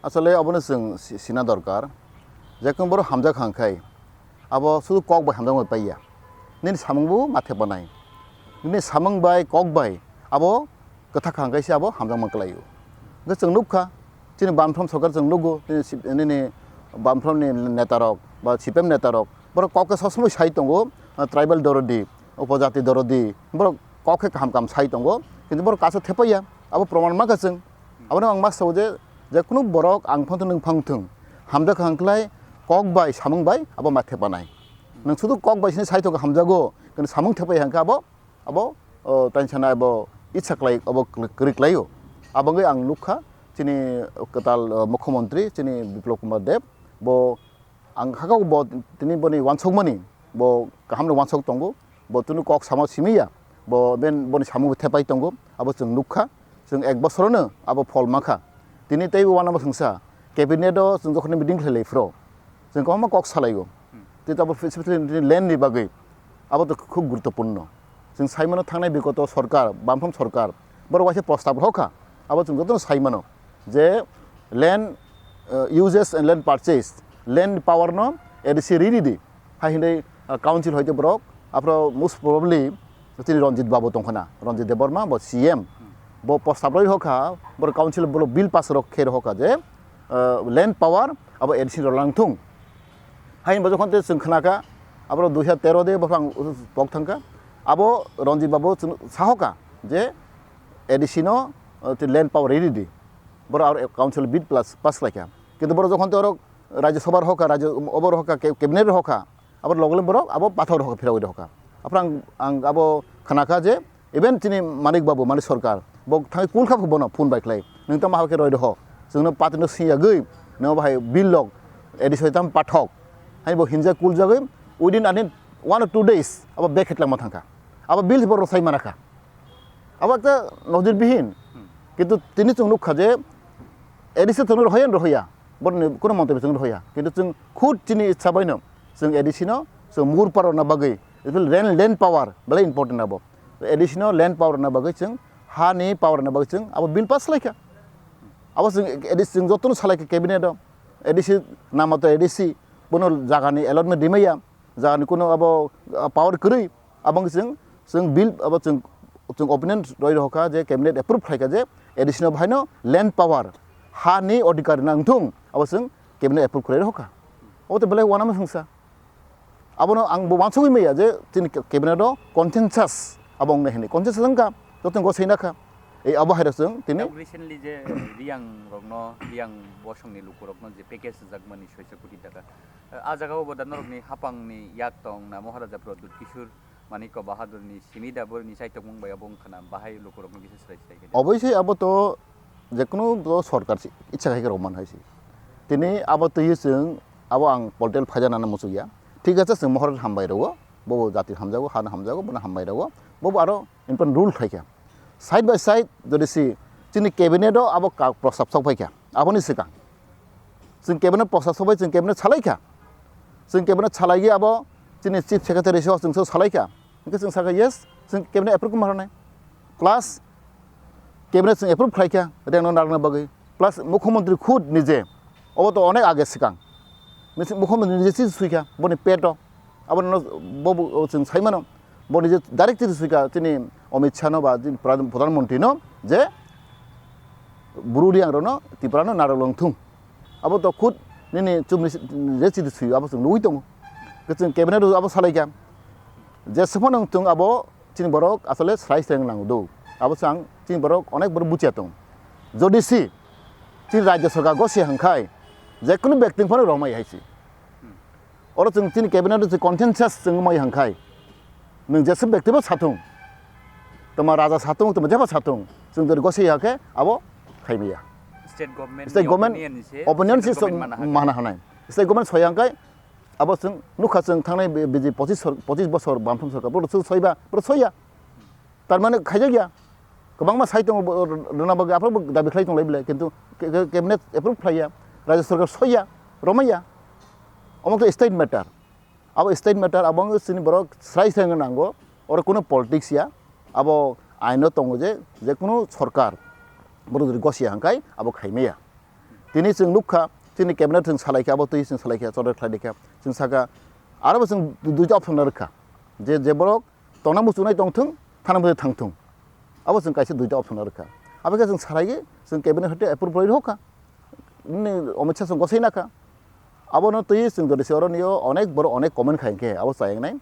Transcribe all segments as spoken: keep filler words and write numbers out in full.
Asole obono chwng si-, sina dorkar, je kung borok hamjak hang khai, abo sudu kok bai hamjak bai paiya, nini samung bo mathe panai, nini samung bai kok bai abo kwthak hang khai se abo hamjak man kwlaio. Hwnkhe chwng nukha, chini Bamfront sorkar chwng nugo, nini si-, nini Bamfront ni neta rok ba C P M neta rok, borok kok khe sob somoi sai tongo, ah, tribal dorodi, upojati dorodi, borok kok khe kaham kaham sai tongo, kintu borok kaisa thepaiya, abo proman mankha chwng. Abono ang ma sao je, je kunu borok ang phang thung, nwng phang thung, hamjak hang khlai kok bai, samung bai abo ma thepanai. Nwng sudu kok bai sini sai tongo hamjago, kintu samung thepai hang khe abo, abo, o, tainsa nai abo itsa khlai, abo kwrwi, kwrwi khlaio. Abo wngwi ang nukha, chini kwtal, o, mukhyamantri, chini Biplab Kumar Deb, bo ang hakha bo tini boni wansukmani, bo kaham no wansuk tongo, bo tini kok sama simi ya, bo ben boni samung bo thepai tongo, abo chwng nukha, chwng ek bosorono abo phol mankha. Tini teibo uanama swngsa, cabinet o chwng jokhon meeting khlai lai phro, chwng kwbangma kok salaio. Tei abo specifically tini land ni bagwi, abo to khub guruttopurno. Chwng sai mano thangnai bigoto sorkar, Bamfront sorkar, borok waisa prostab rw kha, abo chwng jotono sai mano je land, uh, uses and land purchase, land power no A D C ri di. Hai hwnwi, uh, council hoite borok, aphro most probably chini Ranjit Babu tongkhana, Ranjit Debbarma bo C M, bo prostab rw kha, borok council borok bill pass rok khe rw kha je, uh, land power abo A D C rw lang thung. Haini bo jokhon tei chwng khna kha, abo dui hajar tero de bophang pok thang kha. Abo Ranjit Babu chwng sahoka je A D C no, uh, tei land power ri di. Borok aro council bill plus pass khlai kha. Kintu borok jokhon tei oro Rajya Sabha rw kha, Rajya obo rw kha, cabinet rw kha, abo logle borok abo pathor rw kha, phirogwi rw kha. Aphro ang, ang abo khna kha je, even chini Manik Babu, Manik Sarkar, bo thangwi kul kha bono phone bai khlai. Nwng tamo habo khe roi rw ho. Chwngno party no siyagwi, nwng bahai bill lok, A D C tam pathok. Hai bo hinjak kul jagwi, within, I think, one or two days, abo back khe tlangma thang kha. Abo bill bo rwsai mana kha. Abo ekta nojir bihin. Kintu tini chwng nuk kha je, A D C chwng rw hoya, rw hoya. Borokni kuno montobyo chwng rw hoya. Kintu chwng khud chini itsa bai no, chwng A D C no, chwng mur parona bagwi, land, land power, belai important abo. A D C no land power na bagwi chwng, ha ni power na bagwi chwng abo bill pass lai kha. Abo chwng A D C chwng jotono salai kha cabinet o. A D C namato A D C, bono jaga ni allotment rimaya, jaga ni kuno abo, ah, power kwrwi, abo wngkhe chwng, chwng bill abo chwng, chwng opinion roi rw kha je cabinet approve khlai kha je A D C no bahai no land power, ha ni odhikar na wngthung, abo chwng cabinet approve khlai rw kha. Abo to belai uanama swngsa. Abono ang bo uansugwi maya je chini cabinet o consensus abo wngnai hwnwi. Consensus wngkha, joto gosai nakha. Ei abo hai rok chwng tini. Dak recently je Riyang rokno, Riyang bosongni lukurokno je package rwjakmani soisa koti taka. A jagao bo da norokni hapangni yak tong na Maharaja Pradyut Kishore Manikya Bahadurni simi da boroni chaitokmung bai abo wngkha na bahai lukurokno kisa swrai swrai khe. Obviously abo to jekunu to sorkar se icha khai rok man hai se. Tini abo twi chwng abo ang political phaida nana muchukya. Thik ache chwng Maharaja hambai rwo, bobo jati hamjago, hano hamjago, bono hambai rwo, bobo aro important role khlaikha. Side by side jodi si chini cabinet o abo ka prostab sok phaikha, aboni swkang chwng cabinet prostab sok bai chwng cabinet salaikha, chwng cabinet salaigwi abo chini chief secretary so chwng so salaikha. Hingke chwng sakha, yes, chwng cabinet approve khe ma rwnai. Plus cabinet chwng approve khlaikha rengno narwkna bagwi. Plus mukhyamantri khud nije, obo to onek age swkang. Misi-, mukhyamantri nije chisi swi kha, boni peto. Abono bo, bo, bo chwng sai mano. Bo nije direct chisi swi kha chini Amit Shah no ba chini Pradhan, Pradhan Mantri no je Bru Riyang rokno Tripura no narwk long thung. Abo to khud nini chumni je chiti swi abo chwng nugwi tongo. Khe chwng cabinet o abo salai kha. Jeswk phano chwng abo chini borok asole srai srai wng nango do. Abo chwng chini borok onek borok buchiya tongo. Jodi si chini rajya sorkar gosi hangkhai jekunu bekti phano romai hai si. Oro chwng chini cabinet o chwng consensus chwng wngmai hangkhai, nwng jeswk bekti bo sathung, tama raja sathung, tama jeba sathung, chwng jodi gosai ya khe abo khaimaya. State government State ni government opinion se opinion state se government mana hana. Mana hanai. State government soya hangkhai abo chwng nukha chwng thangnai bi-, biji pochis sor-, pochis bosor Bamfront sorkar, boro chwng soiba, boro soya. Tar mane khaijak ya. Kwbangma sai tongo bo, rwna bagwi aphuru bo dabi khlai tonglai belai, kintu ke-, ke-, cabinet approve khlai ya, rajya sorkar soi ya, romai ya. Omo khe state matter. Abo state matter, abo wngkhe chini borok srai srai wngna nango. Oro kuno politics ya, abo aino tongo je, je kuno sorkar borok jodi gosi ya hangkhai abo khaimaya. Tini chwng nukha, chini cabinet chwng salaikha, abo twi chwng salaikha, chorre khlai dikha. Chwng sakha, aro bo chwng du-, duita option rwkha. Je, je borok tongna muchunai tongthung, thana muchunai thangthung. Abo chwng kaisa duita option rwkha. Abo khe chwng salaigwi, chwng cabinet hoite approve rwi rwkha. Nini Amit Shah chwng gosai nakha. Abono twi chwng jodi se oro nio onek borok onek comment khai khe, abo chayang nai.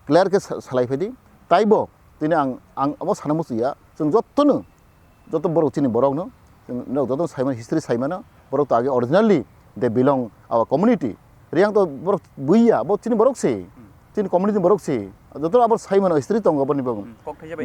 Clear khe sa-, salai phai di. Taibo tini ang, ang abo sana muchung ya. Chwng jotono, joto borok chini borokno, chwng nok joto saimano, history saimano, borok to age originally they belong our community. Riyang to borok buiya, bo chini borok se, chini community borok se. Joto abo saimano, history tongo boni bagwi. Hmm, kok thaisa bai